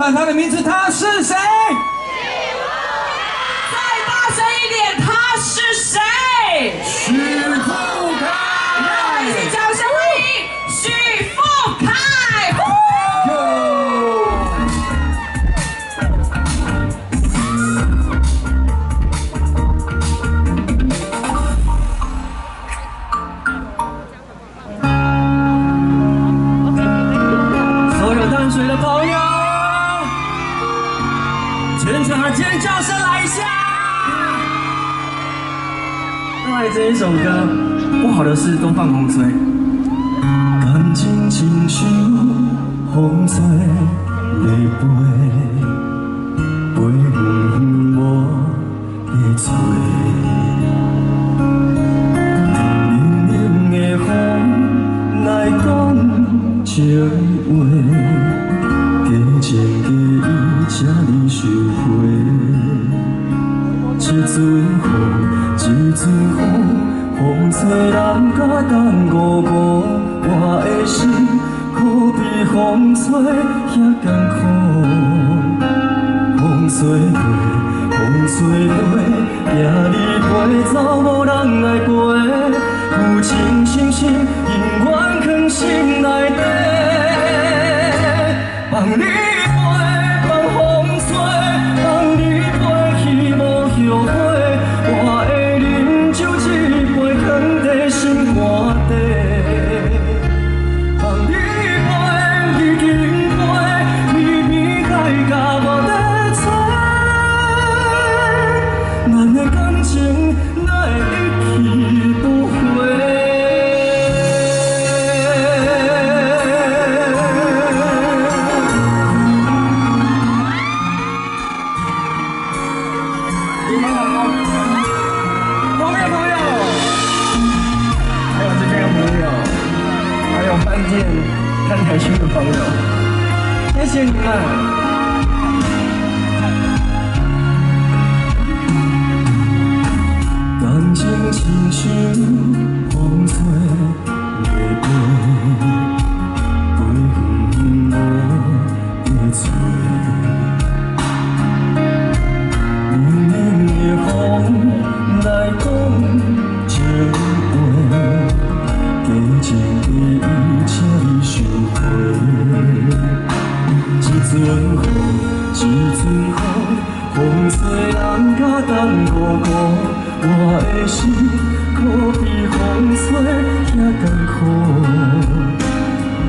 喊他的名字，他是谁？再大声一点，他是谁？许富凯。让我们一起掌声欢迎许富凯。所有淡水的朋友，全场尖叫声来一下！刚才这一首歌，不好的事都放风吹。感情亲像风吹在飞，飞远远无在找。冷冷的风来讲情话，假情假意这呢受回。一阵风，一阵风，风吹人甲等五五，我的心可比风吹遐艰苦。风吹过，风吹过，惊你飞走无人来陪，旧情深深永远藏心内底。放你飞，放风吹，放你飞去无后悔。我会饮酒一杯，藏在心肝底。放你飞，已经飞，绵绵海角无得找。咱的感情哪会一去不回？你们好，旁边朋友，还有这边的朋友，还有饭店看台区的朋友，谢谢你们。感情亲像风吹在飞，飞远远无在找。冷冷的风来讲情话，假情假意请你收回。一阵风，一阵风，风吹人甲等五五，我的心可比风吹遐艰苦。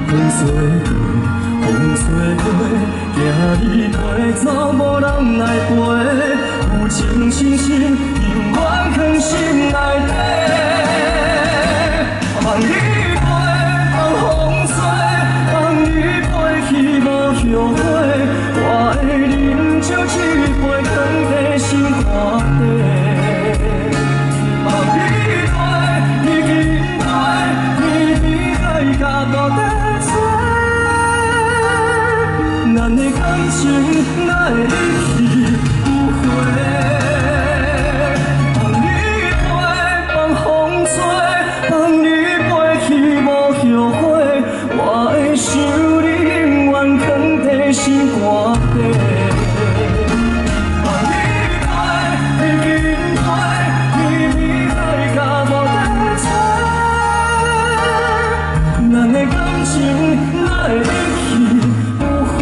风吹过，风吹过，惊你飞走无人来陪，旧情深深永远藏心内底。放你飞，放风吹，放你飞去无后悔，我会饮酒一杯，藏在心肝底。放你飞，已经飞，绵绵海角无得找。咱的感情哪会一去不回？放你飞，放风吹，放你飞去无后悔，我会想你永远藏在心肝底。放你飞，已经飞，绵绵海角无得找。咱的感情哪会一去不回？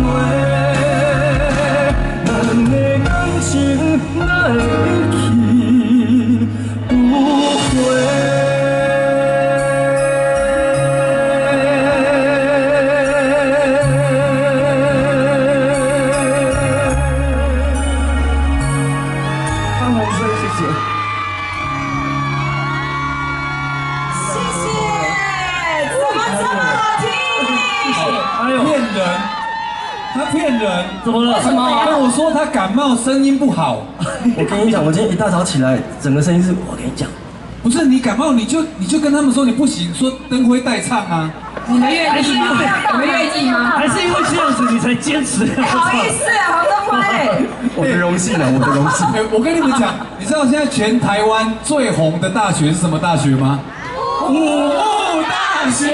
咱的感情哪会一去不回？放风吹，谢谢。谢谢，怎么这么好听？哎呦，骗人，他骗人，怎么了？什么？跟我说他感冒，声音不好。我跟你讲，我今天一大早起来，整个声音是，我跟你讲，不是你感冒，你就跟他们说你不行，说灯辉代唱啊。你们愿意吗？你们愿意吗？还是因为这样子你才坚持要好唱？意思啊，黄登辉。我的荣幸啊，我的荣幸。哎，我跟你们讲，你知道现在全台湾最红的大学是什么大学吗？武木大大学。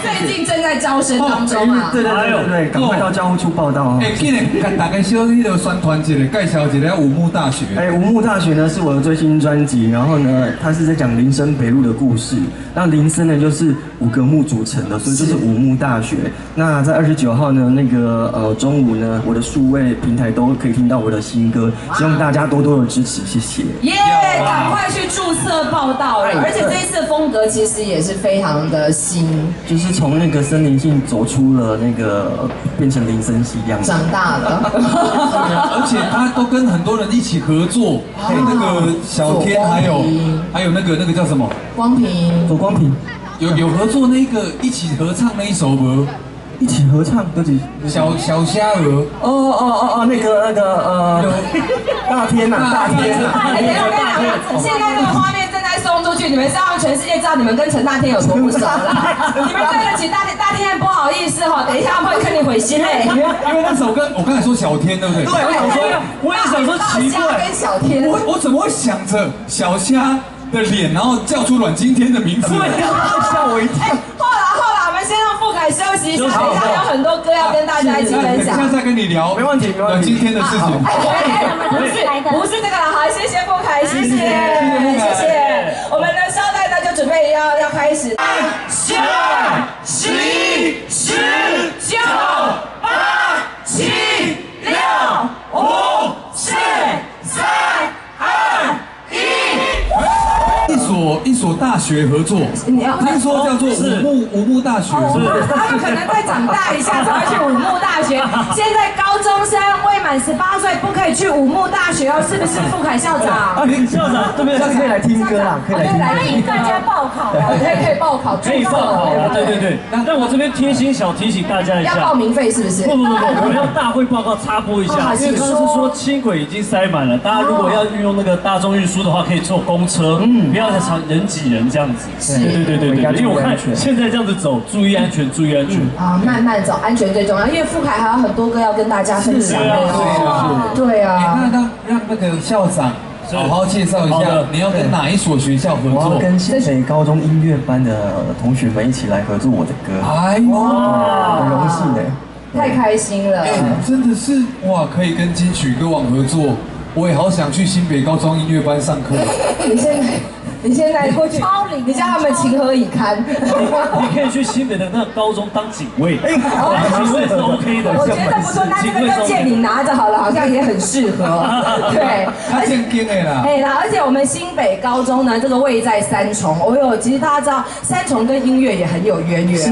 最近正在招生当中啊。对对对对对，赶快到教务处报到哦。哎，紧来共大家小彼个宣传一下，介绍一下五木大学。哎，五木大学呢是我的最新专辑，然后呢，它是在讲林森北路的故事。那林森呢就是五个木组成的，所以就是五木大学。那在29号呢，那个中午呢，我的数位平台都可以听到我的新歌，希望大家多多的支持，谢谢。耶！赶快去注册报到了，而且这一次的风格其实也是非常的新，就是从那个森林系走出了那个变成林森系这样子。长大了。而且他都跟很多人一起合作，跟那个小天，还有那个叫什么？光平。左光平。有合作那个一起合唱那一首歌？一起合唱，都是小小虾儿。哦哦哦哦，那个大天呐，大天呐！哎，等一下，我跟你讲，现在这个画面正在送出去，你们是让全世界知道你们跟陈大天有多不熟了。你们对得起大天，大天不好意思哈，等一下会跟你回心嘞。因为那首歌，我刚才说小天，对不对？对，我想说，我也想说奇怪，跟小天，我怎么会想着小虾的脸，然后叫出阮经天的名字？对，吓我一跳。后来后来，我们先让富凯休息一下，等一下有很多歌要跟大家一起分享。下次再跟你聊，没问题，没问题。阮经天的事情。不是不是这个了，好，谢谢富凯，谢谢谢谢。我们的稍待呢，就准备要开始。十、11、10、9、8、7、6、5、4、3、2、1。一所大学合作，听说叫做五木大学，他们可能再长大一下才会去五木大学。现在高中生未满18岁不可以去五木大学哦，是不是富凯校长？校长这边可以来听歌啦，可以来听。欢迎大家报考，可以报考，可以报考啊，对对对。那我这边贴心小提醒大家一下，要报名费是不是？不不不不，我要大会报告插播一下，因为刚刚是说轻轨已经塞满了，大家如果要运用那个大众运输的话，可以坐公车，不要再常人挤人这样子。对对对对对，因为我看现在这样子走，注意安全，注意安全。啊，慢慢走，安全最重要。因为富凯还有很多歌要跟大家分享。对啊。那让那个校长好好介绍一下，你要跟哪一所学校合作？我要跟新北高中音乐班的同学们一起来合作我的歌。哎呦，很荣幸哎，太开心了！哎，真的是哇，可以跟金曲歌王合作，我也好想去新北高中音乐班上课。你现在过去，你叫他们情何以堪？你可以去新北的那个高中当警卫，警卫是 OK 的。我觉得不错，那这个就借你拿着好了，好像也很适合。对，他正经的啦。哎啦，而且我们新北高中呢，这个位在三重。哦哟，其实大家知道，三重跟音乐也很有渊源。是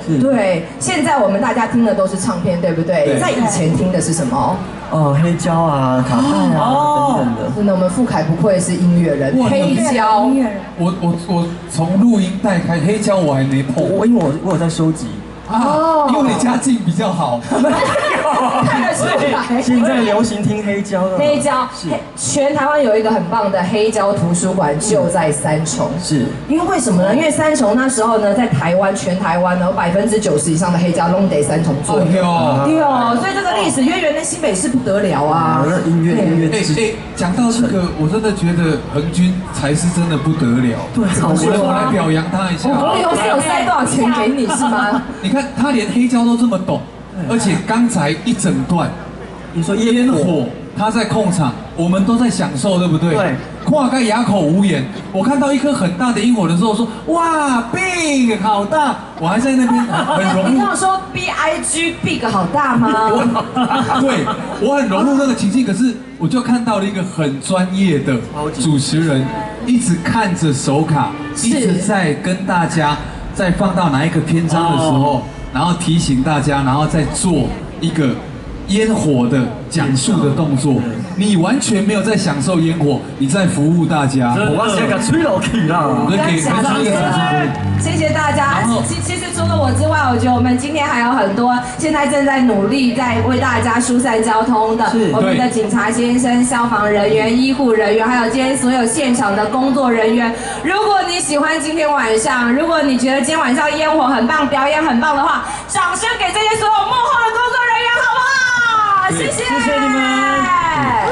是。对，现在我们大家听的都是唱片，对不对？在以前听的是什么？哦，黑胶啊，卡带啊，等等的。真的，我们富凯不愧是音乐人，黑胶。我从录音带开，黑胶我还没碰。我因为我有在收集。哦，因为你家境比较好。看得出来。现在流行听黑胶了。黑胶是全台湾有一个很棒的黑胶图书馆，就在三重。因为为什么呢？因为三重那时候呢，在台湾全台湾呢，90%以上的黑胶拢佇三重做。对哦，所以这个历史渊源跟新北市不得了啊。音乐音乐。哎哎，讲到这个，我真的觉得恒均才是真的不得了。对，我来表扬他一下。我是有塞多少钱给你是吗？你看他连黑胶都这么懂，而且刚才一整段，你说烟火，他在控场，我们都在享受，对不对？对。跨盖哑口无言。我看到一颗很大的烟火的时候，说哇，big 好大，我还在那边很融入。你刚刚说 B I G big 好大吗？对，我很融入那个情境，可是我就看到了一个很专业的主持人，一直看着手卡，一直在跟大家在放到哪一个篇章的时候，然后提醒大家，然后再做一个烟火的讲述的动作。你完全没有在享受烟火，你在服务大家。我是共吹落去啦。给掌声。谢谢大家。其实除了我之外，我觉得我们今天还有很多现在正在努力在为大家疏散交通的，我们的警察先生、消防人员、医护人员，还有今天所有现场的工作人员。如果你喜欢今天晚上，如果你觉得今天晚上烟火很棒，表演很棒的话，掌声给这些所有幕后的工作人员，好不好？谢谢，谢谢你们。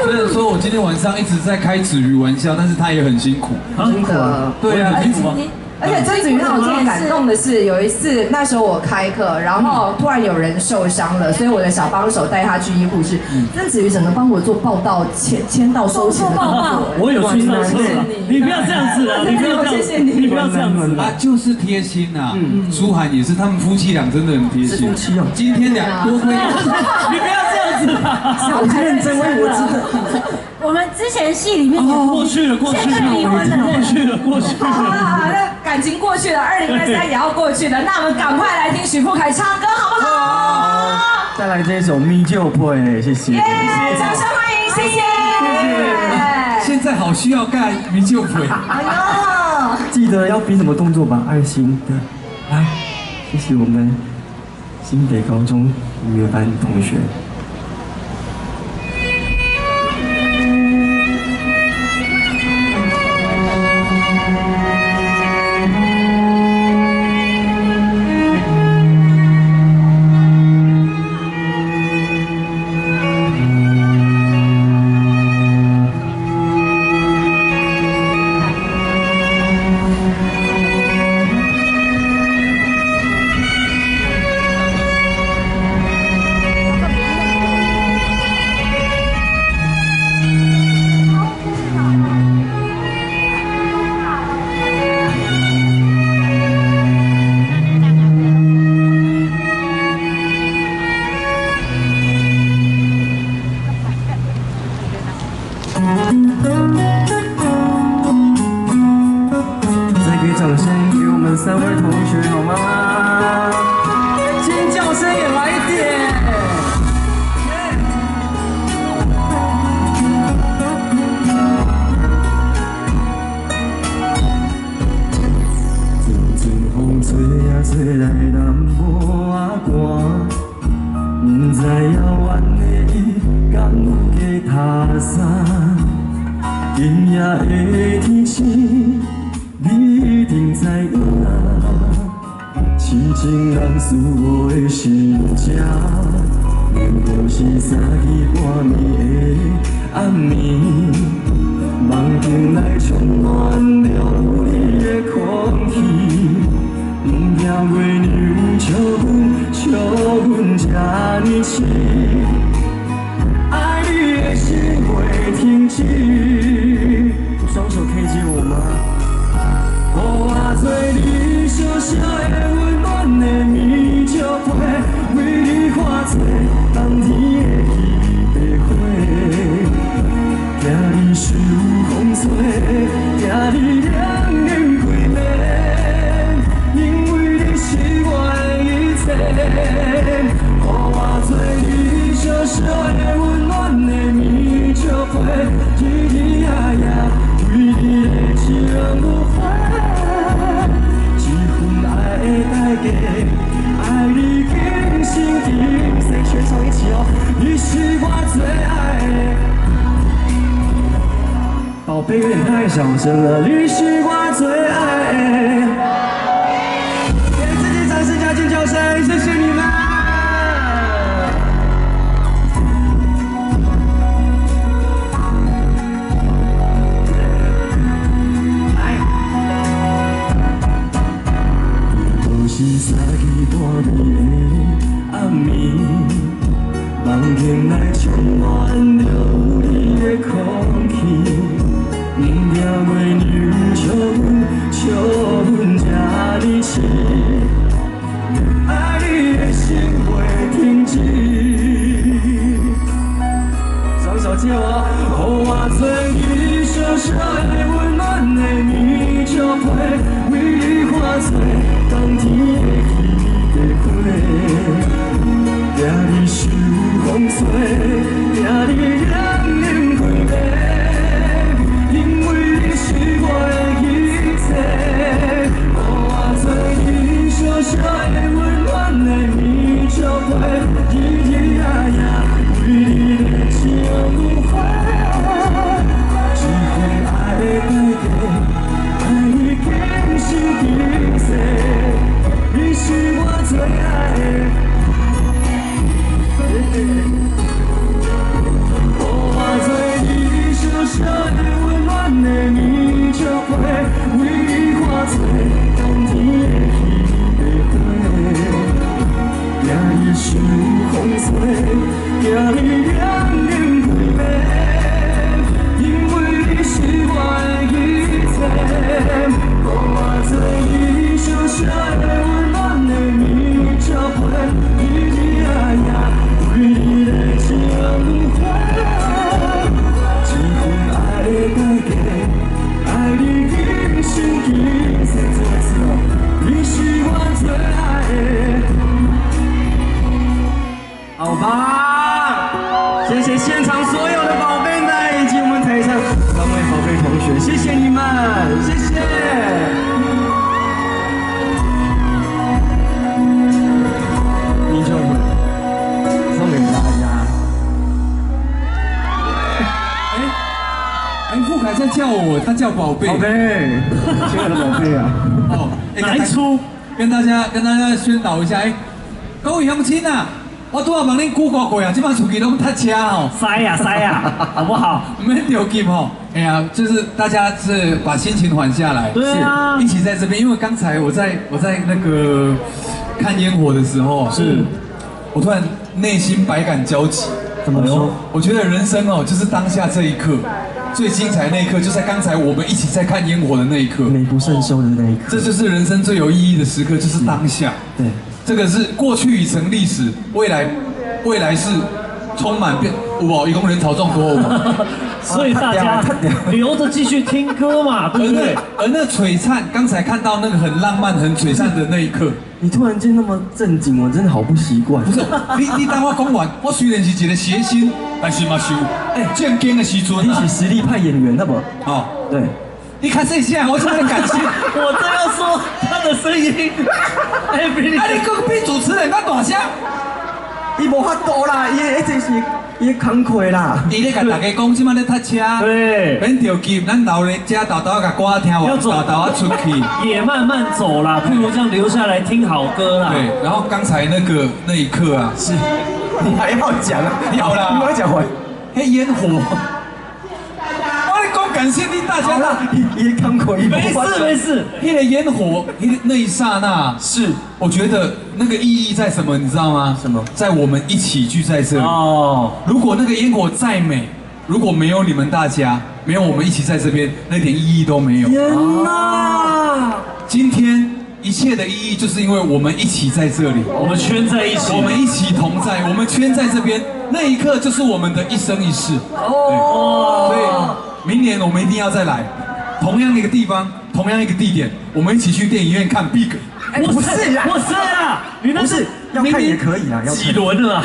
虽然说我今天晚上一直在开子瑜玩笑，但是他也很辛苦。真的。对啊，辛苦吗？而且曾子瑜让我最感动的是，有一次那时候我开课，然后突然有人受伤了，所以我的小帮手带他去医护室。曾子瑜整个帮我做报到、签到收钱的工作。我有去上课，你不要这样子啊！你不要这样，谢谢你，你不要这样子啊！就是贴心呐。舒涵也是，他们夫妻俩真的很贴心。夫妻哦，今天两多亏，你不要这样子啊！我认真，我知道。我们之前戏里面过去了，过去了，离婚了，过去了，过去了。好了好了，感情过去了，2023也要过去了，那我们赶快来听许富凯唱歌，好不好？再来这一首《咪就配》，谢谢。耶，掌声欢迎，谢谢。现在好需要盖咪就配。哎呦，记得要比什么动作吧？爱心的，来，谢谢我们新北高中音乐班同学。宝贝有点太小声了，你是我最爱的。给自己掌声加尖叫声，谢谢你们。来，都是三更半暝的暗暝，梦境内充满着你的空气。不惊月娘笑阮，笑阮这呢痴，爱你的心袂停止。双手借我，予我做你小小的温暖的棉被，为你化做冬天的彼块花，惊你受风吹，惊你冷冷开袂。因为你是我的一切，予我做你小小的温暖的棉被，日日夜夜为你热情如火，这份爱的代价，爱你今生今世，你是我最爱的。谢谢现场所有的寶貝們以及我們台上三位寶貝同學，謝謝你們，謝謝。你就會送給大家。哎哎，傅凱在叫我，他叫寶貝，寶貝，親愛的寶貝啊！哦，哪一出？跟大家宣導一下，哎，各位鄉親啊，我拄仔幫恁估過啊，這擺出去攏塞車哦，塞呀塞呀，好不好？免著急吼，哎呀，就是大家是把心情緩下來，對啊，一起在這邊，因為剛才我在那個看煙火的時候，是，我突然內心百感交集。怎麼說？我覺得人生哦，就是當下這一刻。最精彩那一刻，就在剛才我們一起在看煙火的那一刻，美不勝收的那一刻，這就是人生最有意義的時刻，就是當下。對，這個是過去已成歷史，未來是充滿變。哇，一共人潮眾多，所以大家留着繼續聽歌嘛，對不對？而那璀璨，剛才看到那個很浪漫、很璀璨的那一刻，你突然間那麼正經，我真的好不習慣。不是，你當我講完，我雖然是一個諧星，但是嘛是有正經的時陣。你是實力派演員，那麼哦，對，你看這下，我真的感謝。我正要說他的聲音。哎，啊，你閣比主持人閣大聲。伊無法度啦，伊這是伊工課啦。伊咧共大家講，這擺咧塞車，對，免著急，咱留咧遮沓沓共歌聽完，沓沓仔出去，也慢慢走啦，不如這樣留下來聽好歌啦。對，然後剛才那個那一刻啊，是，你還要講啊？要啦，你要講完。彼煙火，我咧講感謝你大家啦，伊工課，沒事沒事，彼個煙火，那一剎那，是，我覺得那個意義在什麼，你知道嗎？什麼？在我們一起聚在這裡。哦，如果那個煙火再美，如果沒有你們大家，沒有我們一起在這邊，那點意義都沒有。天哪！今天一切的意義，就是因為我們一起在這裡，我們圈在一起，我們一起同在，我們圈在這邊，那一刻就是我們的一生一世。哦，所以明年我們一定要再來，同樣一個地方，同樣一個地點，我們一起去電影院看 Big。不是啦，不是啊，你那是要看也可以啊，要幾輪了啊？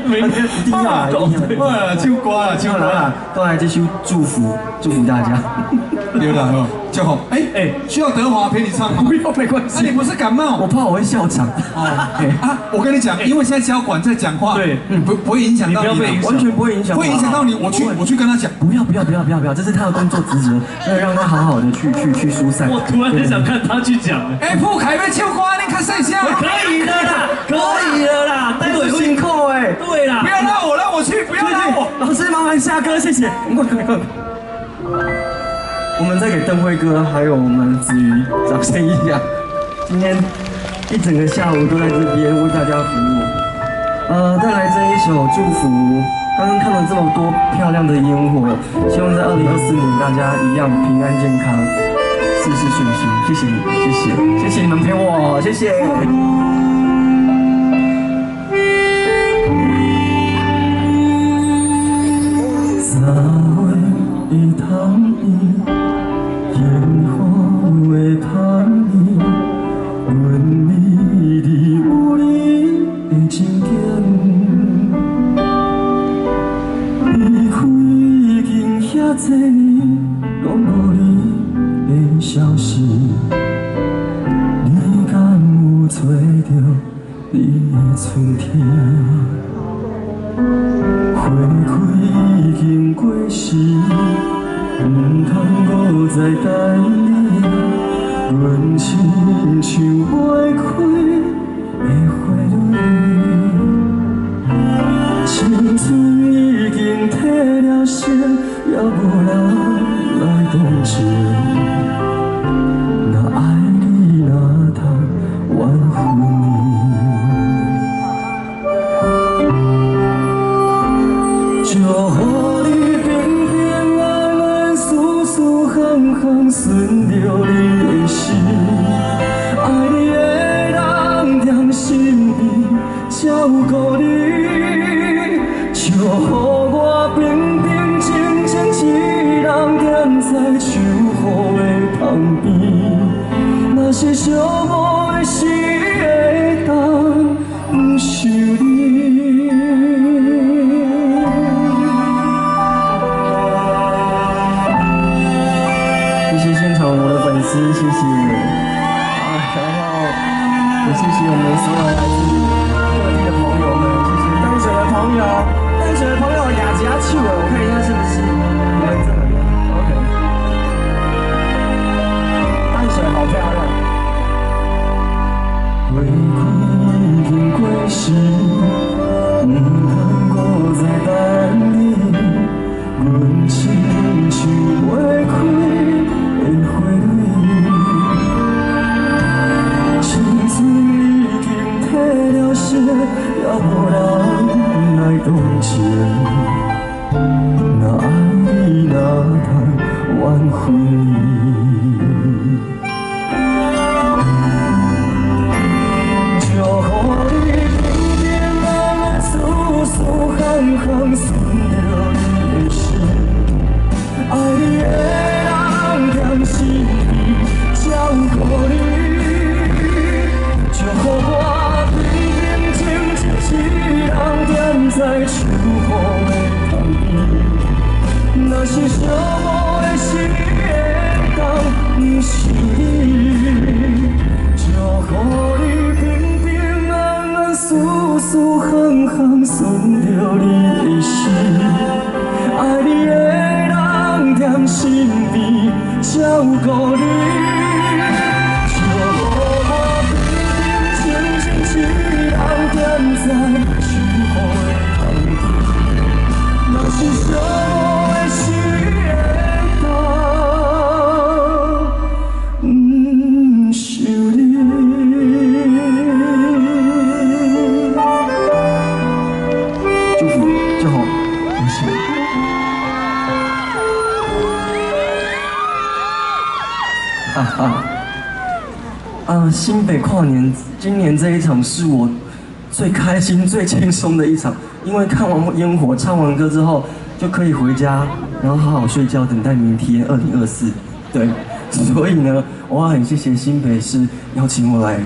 明天一定要啊，一定要啊，唱歌啦，唱歌啦，都來繼續祝福祝福大家。對啦，好，就好。哎哎，需要德華陪你唱嗎？不用，沒關係。啊，你不是感冒？我怕我會笑場。哦，啊，我跟你講，因為現在交管在講話，對，不會影響到你，完全不會影響，會影響到你。我去跟他講，不要不要不要不要不要，這是他的工作職責，要讓他好好的去疏散。我突然很想看他去講。哎，傅凱欲唱歌，你看細聲。可以的啦，可以的啦，待會辛苦哎。對啦，不要拉我，讓我去，不要拉我。老師麻煩下歌，謝謝。快快快！我們再給鄧輝哥還有我們子瑜掌聲一下。今天一整個下午都在這邊為大家服務。帶來這一首祝福。剛剛看了這麼多漂亮的煙火，希望在2024年大家一樣平安健康，事事順心。謝謝你，謝謝，謝謝你們陪我，謝謝。三月的冬天，煙火的香味，阮美麗有你的情景。離開已經遐濟年，攏無你的消息，你敢有揣著你的春天？花開已經過時，毋通閣再等你。阮親像袂開的花蕊，青春已經褪了色，也無人來同情。若愛你，哪通怨恨你？祝予你平平安安，事事项项顺著你的心，愛你的人踮身邊照顧你，祝予我平平靜靜一人踮在秋雨的旁邊，若是寂寞的時會當想你。顾你。笑予我平平静静一人踮在守护的空间，若是寂寞的时会当，毋想你。祝福，祝福，谢谢。啊啊啊！新北跨年，今年这一场是我最开心、最轻松的一场，因为看完烟火、唱完歌之后就可以回家，然后好好睡觉，等待明天2024。对，所以呢，我很谢谢新北市邀请我来，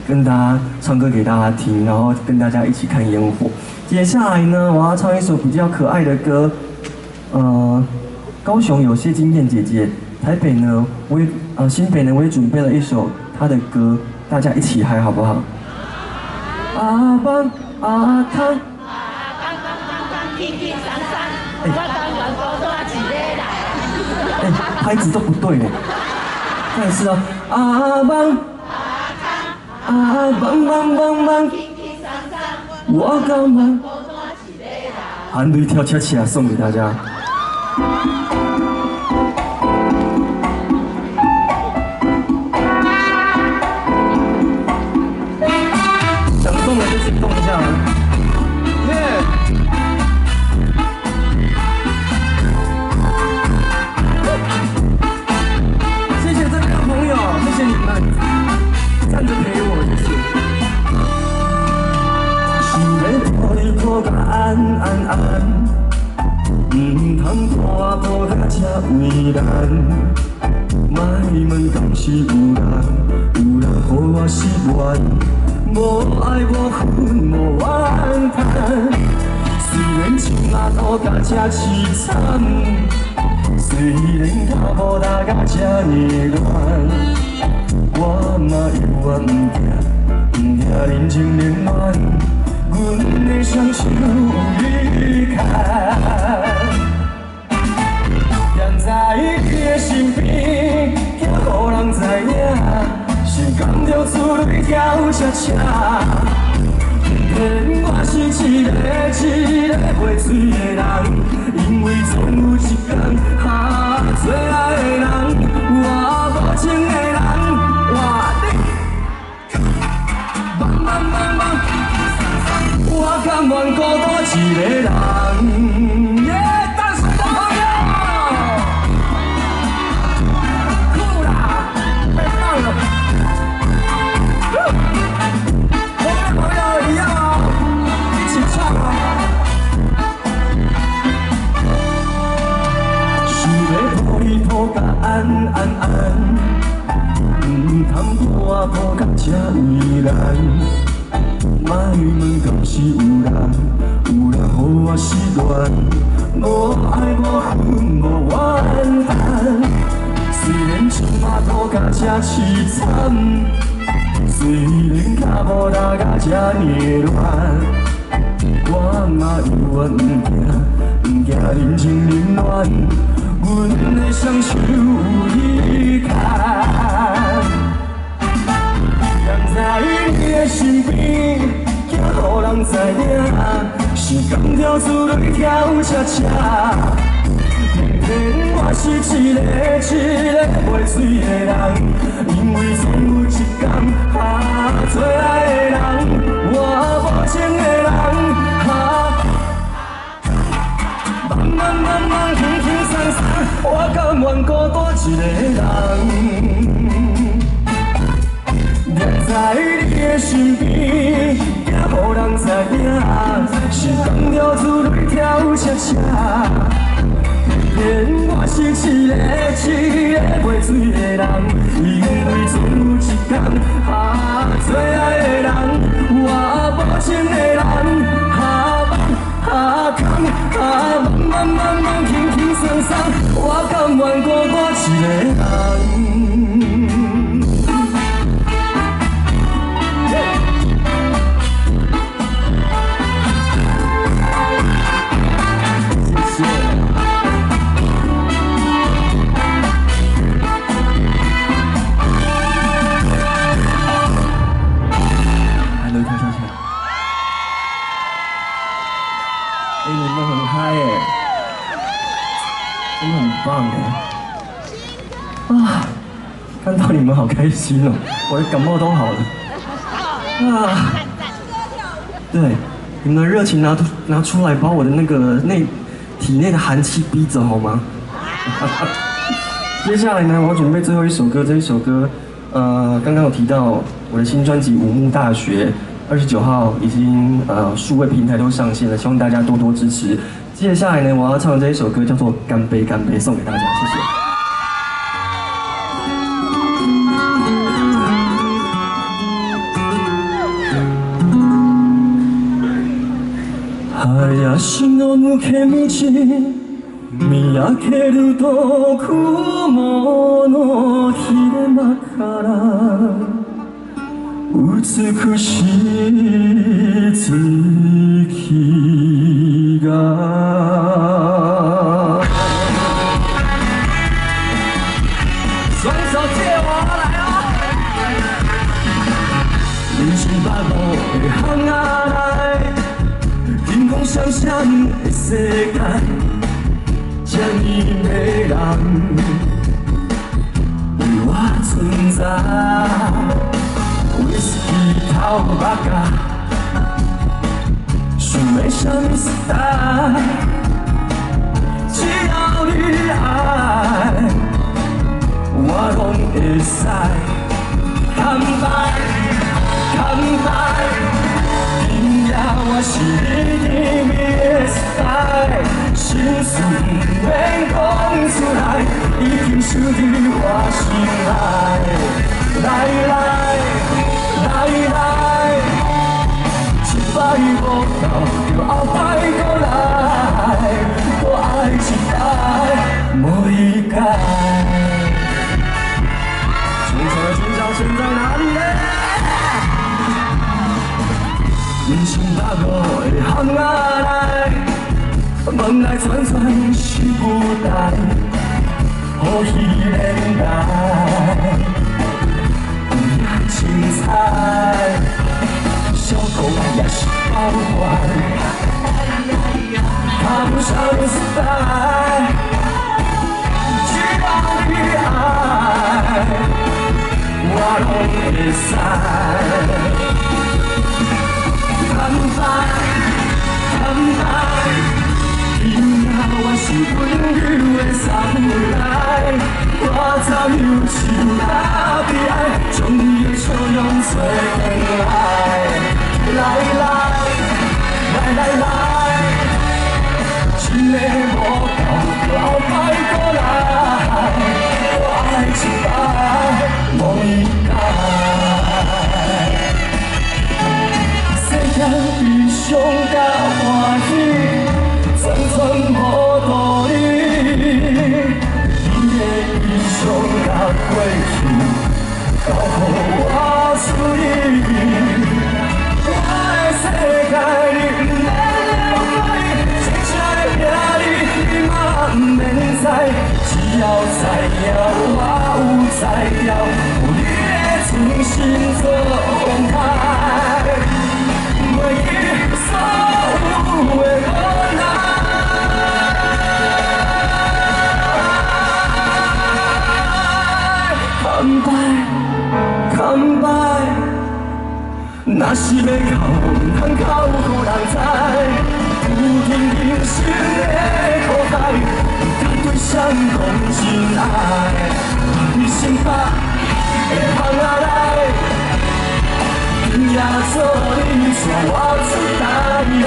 跟大家唱歌给大家听，然后跟大家一起看烟火。接下来呢，我要唱一首比较可爱的歌，高雄有谢金燕姐姐。台北呢，我也新北呢，我也准备了一首她的歌，大家一起嗨好不好？阿邦阿康，哎，拍子都不对嘞，再一次哦，阿邦阿邦邦邦邦，我干嘛？韩雷跳恰恰送给大家。安安安，毋通拖步甲这为难。莫问敢是有人，有人予我失愿，无爱无恨无怨叹。虽然唱啊吐甲这凄惨，虽然脚步踏甲这呢乱，我嘛犹原毋惊，毋惊人情冷暖。阮的双手有你牵，踮在你的身边，惊予人知影，是甘著出泪跳恰恰。偏我是一个一个袂醉的人，因为总有一天，哈，最爱的人，我无情的人，我你，茫茫茫茫。我甘愿孤单一个人，耶！淡水的朋友，酷啦，太棒了！我的朋友一样哦，一起唱哦。想欲抱你抱甲安安安，毋通拖步甲这为难。莫问敢是有人，有人予我失恋，无爱无恨无怨叹。虽然唱啊吐甲这凄惨，虽然脚步踏甲这呢乱，我嘛犹原毋惊，毋惊人情冷暖，阮的双手有你牵。踮在你的身边，惊予人知影，是甘著出泪跳恰恰。偏我是一个一个袂醉的人，因为总有一天，啊，最爱的人，我无情的人，啊，茫茫茫茫，轻轻松松，我甘愿孤单一个人。踮在你的身边，惊予人知影，是甘著出泪跳恰恰。偏我是一个一个袂醉的人，因为总有一天，啊，最爱的人，我无情的人，啊，啊，空啊，茫茫茫茫，轻轻松松，我甘愿孤单一个人。谢谢。你們很嗨哎，真的很棒哎！啊，看到你們好開心哦，我的感冒都好了。啊，對，你們的熱情拿出來，把我的那個體內的寒氣逼走好嗎？接下來呢，我要準備最後一首歌，這一首歌，剛剛有提到我的新專輯《五木大學》。29號已經數位平台都上線了，希望大家多多支持。接下來呢，我要唱的這一首歌叫做《乾杯乾杯》，送給大家，謝謝。林の抜け道見上げると雲の切れ間から美しい月が雙手借我來哦！人生百步的巷仔內，金光閃閃的世界，這呢迷人，為我存在。威士忌頭目甲，想欲啥物时代，只要你愛，我攏會使。乾杯，乾杯，今夜我是你甜蜜的一擺，心事毋免講出來，已經收佇我心內。來來。來來，一擺無夠，就後擺閣來，閣愛一擺，無理解。全場的尖叫聲在哪裡呢？人生百五的巷仔內，門內轉轉是舞台，好戲連台。精彩，小狗也是宝怪，看啥物时代，只要你愛，我攏會使。乾杯，乾杯，今夜我是溫柔的三奶。我怎憂愁甲悲哀，將你的笑容找回來。來來來來來，真的無夠，就後擺閣來，我愛一擺，無理解。世間悲傷甲歡喜，全全無道理。悲傷甲過去，交予我處理。我的世界你毋免了解，真正的命你你嘛毋免知。只要知影我有才調，予你的真心做風台，袂記所有的無奈。乾杯，乾杯！若是欲哭，毋通哭予人知。有天人生的苦海，毋敢對誰講真愛。你心腹的巷仔內，今夜做你帶我出台來。